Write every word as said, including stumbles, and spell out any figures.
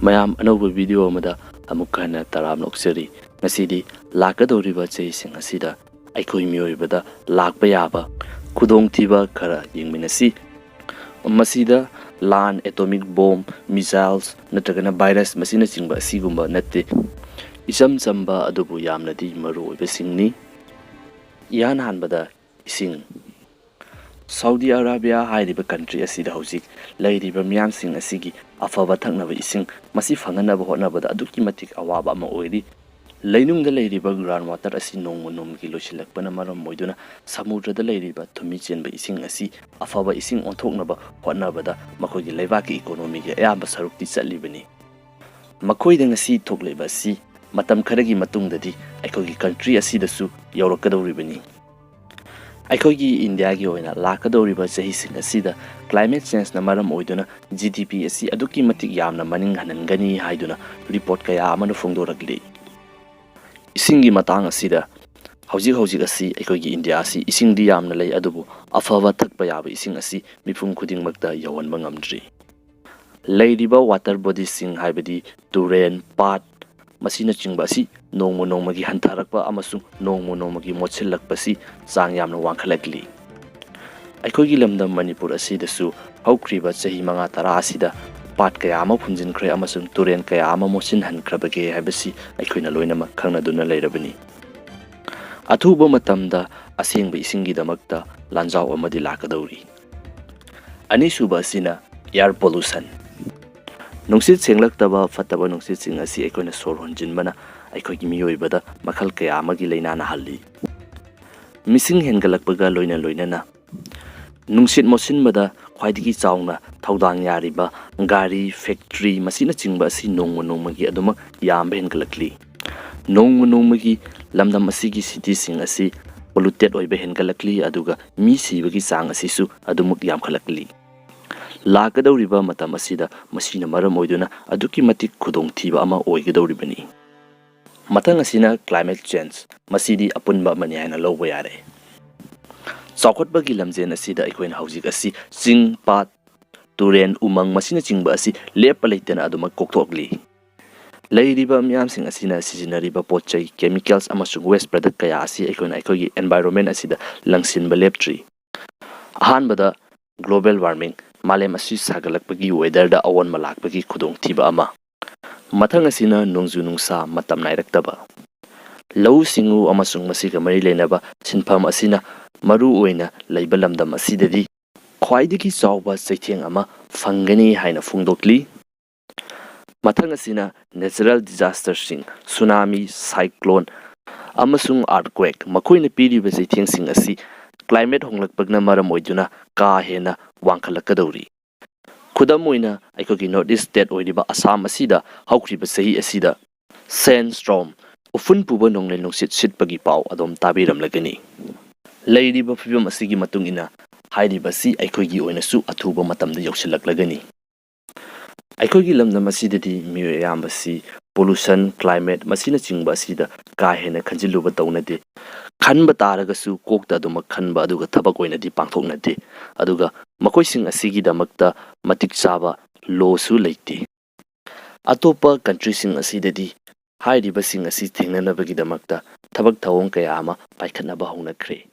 ꯃꯌꯥꯝ ꯑꯅꯧꯕ ꯚꯤꯗꯤꯑꯣ ꯑꯃꯗ ꯑꯃꯨꯛ ꯍꯟꯅ ꯇꯔꯥꯝꯅ ꯑꯣꯛꯆꯔꯤ꯫ ꯉꯁꯤꯗꯤ ꯂꯥꯛꯀꯗꯧꯔꯤꯕ ꯆꯍꯤꯁꯤꯡ ꯑꯁꯤꯗ ꯑꯩꯈꯣꯏ ꯃꯤꯑꯣꯏꯕꯗ ꯂꯥꯛꯄ ꯌꯥꯕ ꯈꯨꯗꯣꯡꯊꯤꯕ ꯈꯔ ꯌꯦꯡꯃꯤꯟꯅꯁꯤ꯫ ꯃꯁꯤꯗ ꯂꯥꯟ, ꯑꯦꯇꯣꯃꯤꯛ ꯕꯣꯝ, ꯃꯤꯁꯥꯏꯜꯁ ꯅꯠꯇ꯭ꯔꯒꯅ ꯚꯥꯏꯔꯁ ꯃꯁꯤꯅꯆꯤꯡꯕ ꯑꯁꯤꯒꯨꯝꯕ ꯅꯠꯇꯦ꯫ ꯏꯆꯝ ꯆꯝꯕ ꯑꯗꯨꯕꯨ ꯌꯥꯝꯅꯗꯤ ꯃꯔꯨ ꯑꯣꯏꯕꯁꯤꯡꯅꯤ꯫ ꯏꯍꯥꯟ ꯍꯥꯟꯕꯗ ꯏꯁꯤꯡ꯫ ꯁꯥꯎꯗꯤ ꯑꯔꯥꯕꯤꯌꯥ ꯍꯥꯏꯔꯤꯕ ꯀꯟꯇ꯭ꯔꯤ ꯑꯁꯤꯗ ꯍꯧꯖꯤꯛ ꯂꯩꯔꯤꯕ ꯃꯤꯌꯥꯝꯁꯤꯡ ꯑꯁꯤꯒꯤ ꯑꯐꯕ ꯊꯛꯅꯕ ꯏꯁꯤꯡ ꯃꯁꯤ ꯐꯪꯍꯟꯅꯕ ꯍꯣꯠꯅꯕꯗ ꯑꯗꯨꯛꯀꯤ ꯃꯇꯤꯛ ꯑꯋꯥꯕ ꯑꯃ ꯑꯣꯏꯔꯤ꯫ ꯂꯩꯅꯨꯡꯗ ꯂꯩꯔꯤꯕ ꯒ꯭ꯔꯥꯎꯟ ꯋꯥꯇꯔ ꯑꯁꯤ ꯅꯣꯡꯃ ꯅꯣꯡꯃꯒꯤ ꯂꯣꯏꯁꯤꯜꯂꯛꯄꯅ ꯃꯔꯝ ꯑꯣꯏꯗꯨꯅ ꯁꯃꯨꯗ꯭ꯔꯗ ꯂꯩꯔꯤꯕ ꯊꯨꯝꯃꯤ ꯆꯦꯟꯕ ꯏꯁꯤꯡ ꯑꯁꯤ ꯑꯐꯕ ꯏꯁꯤꯡ ꯑꯣꯟꯊꯣꯛꯅꯕ ꯍꯣꯠꯅꯕꯗ ꯃꯈꯣꯏꯒꯤ ꯂꯩꯕꯥꯛꯀꯤ ꯏꯀꯣꯅꯣꯃꯤꯒꯤ ꯑꯌꯥꯝꯕ ꯁꯔꯨꯛꯇꯤ ꯆꯠꯂꯤꯕꯅꯤ꯫ ꯃꯈꯣꯏꯗ ꯉꯁꯤ ꯊꯣꯛꯂꯤꯕ ꯑꯁꯤ ꯃꯇꯝ ꯈꯔꯒꯤ ꯃꯇꯨꯡꯗꯗꯤ ꯑꯩꯈꯣꯏꯒꯤ ꯀꯟꯇ꯭ꯔꯤ ꯑꯁꯤꯗꯁꯨ ꯌꯧꯔꯛꯀꯗꯧꯔꯤꯕꯅꯤ꯫ ꯑꯩꯈꯣꯏꯒꯤ ꯏꯟꯗꯤꯌꯥꯒꯤ ꯑꯣꯏꯅ ꯂꯥꯛꯀꯗꯧꯔꯤꯕ ꯆꯍꯤꯁꯤꯡ ꯑꯁꯤꯗ ꯀ꯭ꯂꯥꯏꯃꯦꯠ ꯆꯦꯟꯖꯅ ꯃꯔꯝ ꯑꯣꯏꯗꯨꯅ ꯖꯤ ꯗꯤ ꯄꯤ ꯑꯁꯤ ꯑꯗꯨꯛꯀꯤ ꯃꯇꯤꯛ ꯌꯥꯝꯅ ꯃꯅꯤꯡ ꯍꯟꯍꯟꯒꯅꯤ ꯍꯥꯏꯗꯨꯅ ꯔꯤꯄꯣꯔꯠ ꯀꯌꯥ ꯑꯃꯅ ꯐꯣꯡꯗꯣꯔꯛꯂꯤ꯫ ꯏꯁꯤꯡꯒꯤ ꯃꯇꯥꯡ ꯑꯁꯤꯗ ꯍꯧꯖꯤꯛ ꯍꯧꯖꯤꯛ ꯑꯁꯤ ꯑꯩꯈꯣꯏꯒꯤ ꯏꯟꯗꯤꯌꯥ ꯑꯁꯤ ꯏꯁꯤꯡꯗꯤ ꯌꯥꯝꯅ ꯂꯩ, ꯑꯗꯨꯕꯨ ꯑꯐꯕ ꯊꯛꯄ ꯌꯥꯕ ꯏꯁꯤꯡ ꯑꯁꯤ ꯃꯤꯄꯨꯝ ꯈꯨꯗꯤꯡꯃꯛꯇ ꯌꯧꯍꯟꯕ ꯉꯝꯗ꯭ꯔꯤ꯫ ꯂꯩꯔꯤꯕ ꯋꯥꯇꯔ ꯕꯣꯗꯤꯁꯤꯡ ꯍꯥꯏꯕꯗꯤ ꯇꯨꯔꯦꯟ, ꯄꯥꯠ ꯃꯁꯤꯅꯆꯤꯡꯕ ꯑꯁꯤ ꯅꯣꯡꯃ ꯅꯣꯡꯃꯒꯤ ꯍꯟꯊꯔꯛꯄ ꯑꯃꯁꯨꯡ ꯅꯣꯡꯃ ꯅꯣꯡꯃꯒꯤ ꯃꯣꯠꯁꯤꯜꯂꯛꯄꯁꯤ ꯆꯥꯡ ꯌꯥꯝꯅ ꯋꯥꯡꯈꯠꯂꯛꯂꯤ꯫ ꯑꯩꯈꯣꯏꯒꯤ ꯂꯝꯗꯝ ꯃꯅꯤꯄꯨꯔ ꯑꯁꯤꯗꯁꯨ ꯍꯧꯈ꯭ꯔꯤꯕ ꯆꯍꯤ ꯃꯉꯥ ꯇꯔꯥ ꯑꯁꯤꯗ ꯄꯥꯠ ꯀꯌꯥ ꯑꯃ ꯐꯨꯝꯖꯤꯟꯈ꯭ꯔꯦ ꯑꯃꯁꯨꯡ ꯇꯨꯔꯦꯟ ꯀꯌꯥ ꯑꯃ ꯃꯣꯠꯁꯤꯟꯍꯟꯈ꯭ꯔꯕꯒꯦ ꯍꯥꯏꯕꯁꯤ ꯑꯩꯈꯣꯏꯅ ꯂꯣꯏꯅꯃꯛ ꯈꯪꯅꯗꯨꯅ ꯂꯩꯔꯕꯅꯤ꯫ ꯑꯊꯨꯕ ꯃꯇꯝꯗ ꯑꯁꯦꯡꯕ ꯏꯁꯤꯡꯒꯤꯗꯃꯛꯇ ꯂꯥꯟꯖꯥꯎ ꯑꯃꯗꯤ ꯂꯥꯛꯀꯗꯧꯔꯤ꯫ ꯑꯅꯤꯁꯨꯕ ꯑꯁꯤꯅ air pollution꯫ ꯅꯨꯡꯁꯤꯠ ꯁꯦꯡꯂꯛꯇꯕ, ꯐꯠꯇꯕ ꯅꯨꯡꯁꯤꯠꯁꯤꯡ ꯑꯁꯤ ꯑꯩꯈꯣꯏꯅ ꯁꯣꯔ ꯍꯣꯟꯖꯤꯟꯕꯅ ꯑꯩꯈꯣꯏꯒꯤ ꯃꯤꯑꯣꯏꯕꯗ ꯃꯈꯜ ꯀꯌꯥ ꯑꯃꯒꯤ ꯂꯥꯏꯅꯥ ꯅꯥꯍꯜꯂꯤ꯫ ꯃꯤꯁꯤꯡ ꯍꯦꯟꯒꯠꯂꯛꯄꯒ ꯂꯣꯏꯅ ꯂꯣꯏꯅꯅ ꯅꯨꯡꯁꯤꯠ ꯃꯣꯠꯁꯤꯟꯕꯗ ꯈ꯭ꯋꯥꯏꯗꯒꯤ ꯆꯥꯎꯅ ꯊꯧꯗꯥꯡ ꯌꯥꯔꯤꯕ ꯒꯥꯔꯤ, ꯐꯦꯛꯇ꯭ꯔꯤ ꯃꯁꯤꯅꯆꯤꯡꯕ ꯑꯁꯤ ꯅꯣꯡꯃ ꯅꯣꯡꯃꯒꯤ ꯑꯗꯨꯃꯛ ꯌꯥꯝꯕ ꯍꯦꯟꯒꯠꯂꯛꯂꯤ꯫ ꯅꯣꯡꯃ ꯅꯣꯡꯃꯒꯤ ꯂꯝꯗꯝ ꯑꯁꯤꯒꯤ ꯁꯤꯇꯤꯁꯤꯡ ꯑꯁꯤ ꯄꯣꯂꯨꯇꯦꯠ ꯑꯣꯏꯕ ꯍꯦꯟꯒꯠꯂꯛꯂꯤ, ꯑꯗꯨꯒ ꯃꯤ ꯁꯤꯕꯒꯤ ꯆꯥꯡ ꯑꯁꯤꯁꯨ ꯑꯗꯨꯃꯛ ꯌꯥꯝꯈꯠꯂꯛꯂꯤ꯫ ꯂꯥꯛꯀꯗꯧꯔꯤꯕ ꯃꯇꯝ ꯑꯁꯤꯗ ꯃꯁꯤꯅ ꯃꯔꯝ ꯑꯣꯏꯗꯨꯅ ꯑꯗꯨꯛꯀꯤ ꯃꯇꯤꯛ ꯈꯨꯗꯣꯡꯊꯤꯕ ꯑꯃ ꯑꯣꯏꯒꯗꯧꯔꯤꯕꯅꯤ꯫ ꯃꯊꯪ ꯑꯁꯤꯅ climate change꯫ ꯃꯁꯤꯗꯤ ꯑꯄꯨꯟꯕ ꯑꯃꯅꯤ ꯍꯥꯏꯅ ꯂꯧꯕ ꯌꯥꯔꯦ꯫ ꯆꯥꯎꯈꯠꯄꯒꯤ ꯂꯝꯖꯦꯜ ꯑꯁꯤꯗ ꯑꯩꯈꯣꯏꯅ ꯍꯧꯖꯤꯛ ꯑꯁꯤ ꯆꯤꯡ, ꯄꯥꯠ, ꯇꯨꯔꯦꯟ, ꯎꯃꯪ ꯃꯁꯤꯅꯆꯤꯡꯕ ꯑꯁꯤ ꯂꯦꯞꯄ ꯂꯩꯇꯅ ꯑꯗꯨꯃꯛ ꯀꯣꯛꯊꯣꯛꯂꯤ꯫ ꯂꯩꯔꯤꯕ ꯃꯤꯌꯥꯝꯁꯤꯡ ꯑꯁꯤꯅ ꯁꯤꯖꯤꯟꯅꯔꯤꯕ ꯄꯣꯠ ꯆꯩ, chemicals ꯑꯃꯁꯨꯡ waste product ꯀꯌꯥ ꯑꯁꯤ ꯑꯩꯈꯣꯏꯅ ꯑꯩꯈꯣꯏꯒꯤ environment ꯑꯁꯤꯗ ꯂꯪꯁꯤꯟꯕ ꯂꯦꯞꯇ꯭ꯔꯤ꯫ ꯑꯍꯥꯟꯕꯗ, global warming, ꯃꯥꯂꯦꯝ ꯑꯁꯤ ꯁꯥꯒꯠꯂꯛꯄꯒꯤ weatherꯗ ꯑꯑꯣꯟꯕ ꯂꯥꯛꯄꯒꯤ ꯈꯨꯗꯣꯡꯊꯤꯕ ꯑꯃ꯫ ꯃꯊꯪ ꯑꯁꯤꯅ ꯅꯣꯡꯖꯨ ꯅꯨꯡꯁꯥ ꯃꯇꯝ ꯅꯥꯏꯔꯛꯇꯕ꯫ ꯂꯧꯎ ꯁꯤꯡꯎ ꯑꯃꯁꯨꯡ ꯃꯁꯤꯒ ꯃꯔꯤ ꯂꯩꯅꯕ ꯁꯤꯟꯐꯝ ꯑꯁꯤꯅ ꯃꯔꯨ ꯑꯣꯏꯅ ꯂꯩꯕ ꯂꯝꯗꯝ ꯑꯁꯤꯗꯗꯤ ꯈ꯭ꯋꯥꯏꯗꯒꯤ ꯆꯥꯎꯕ ꯆꯩꯊꯦꯡ ꯑꯃ ꯐꯪꯒꯅꯤ ꯍꯥꯏꯅ ꯐꯣꯡꯗꯣꯛꯂꯤ꯫ ꯃꯊꯪ ꯑꯁꯤꯅ natural disasterꯁꯤꯡ, tsunami, cyclone, ꯑꯃꯁꯨꯡ earthquake, ꯃꯈꯣꯏꯅ ꯄꯤꯔꯤꯕ ꯆꯩꯊꯦꯡꯁꯤꯡ ꯑꯁꯤ climate ꯍꯣꯡꯂꯛꯄꯅ ꯃꯔꯝ ꯑꯣꯏꯗꯨꯅ ꯀꯥ ꯍꯦꯟꯅ ꯋꯥꯡꯈꯠꯂꯛꯀꯗꯧꯔꯤ꯫ ꯈꯨꯗꯝ ꯑꯣꯏꯅ, ꯑꯩꯈꯣꯏꯒꯤ North East state ꯑꯣꯏꯔꯤꯕ ꯑꯁꯥꯝ ꯑꯁꯤꯗ ꯍꯧꯈꯤꯕ ꯆꯍꯤ ꯑꯁꯤꯗ sandstorm, ꯎꯐꯨꯟ ꯄꯨꯕ ꯅꯣꯡꯂꯩ ꯅꯨꯡꯁꯤꯠ ꯁꯤꯠꯄꯒꯤ ꯄꯥꯎ ꯑꯗꯨꯝ ꯇꯥꯕꯤꯔꯝꯂꯒꯅꯤ꯫ ꯂꯩꯔꯤꯕ ꯐꯤꯕꯝ ꯑꯁꯤꯒꯤ ꯃꯇꯨꯡ ꯏꯟꯅ, ꯍꯥꯏꯔꯤꯕꯁꯤ ꯑꯩꯈꯣꯏꯒꯤ ꯑꯣꯏꯅꯁꯨ ꯑꯊꯨꯕ ꯃꯇꯝꯗ ꯌꯧꯁꯤꯜꯂꯛꯂꯒꯅꯤ꯫ ꯑꯩꯈꯣꯏꯒꯤ ꯂꯝꯗꯝ ꯑꯁꯤꯗꯗꯤ ꯃꯤꯑꯣꯏ ꯑꯌꯥꯝꯕꯁꯤ pollution, climate ꯃꯁꯤꯅꯆꯤꯡꯕ ꯑꯁꯤꯗ ꯀꯥ ꯍꯦꯟꯅ ꯈꯟꯖꯤꯜꯂꯨꯕ ꯇꯧꯅꯗꯦ꯫ ꯈꯟꯕ ꯇꯥꯔꯒꯁꯨ ꯀꯣꯛꯇ ꯑꯗꯨꯃꯛ ꯈꯟꯕ ꯑꯗꯨꯒ ꯊꯕꯛ ꯑꯣꯏꯅꯗꯤ ꯄꯥꯡꯊꯣꯛꯅꯗꯦ꯫ ꯑꯗꯨꯒ ꯃꯈꯣꯏꯁꯤꯡ ꯑꯁꯤꯒꯤꯗꯃꯛꯇ ꯃꯇꯤꯛ ꯆꯥꯕ lawꯁꯨ ꯂꯩꯇꯦ꯫ ꯑꯇꯣꯞꯄ countryꯁꯤꯡ ꯑꯁꯤꯗꯗꯤ ꯍꯥꯏꯔꯤꯕꯁꯤꯡ ꯑꯁꯤ ꯊꯦꯡꯅꯅꯕꯒꯤꯗꯃꯛꯇ ꯊꯕꯛ ꯊꯧꯑꯣꯡ ꯀꯌꯥ ꯑꯃ ꯄꯥꯏꯈꯠꯅꯕ ꯍꯧꯅꯈ꯭ꯔꯦ꯫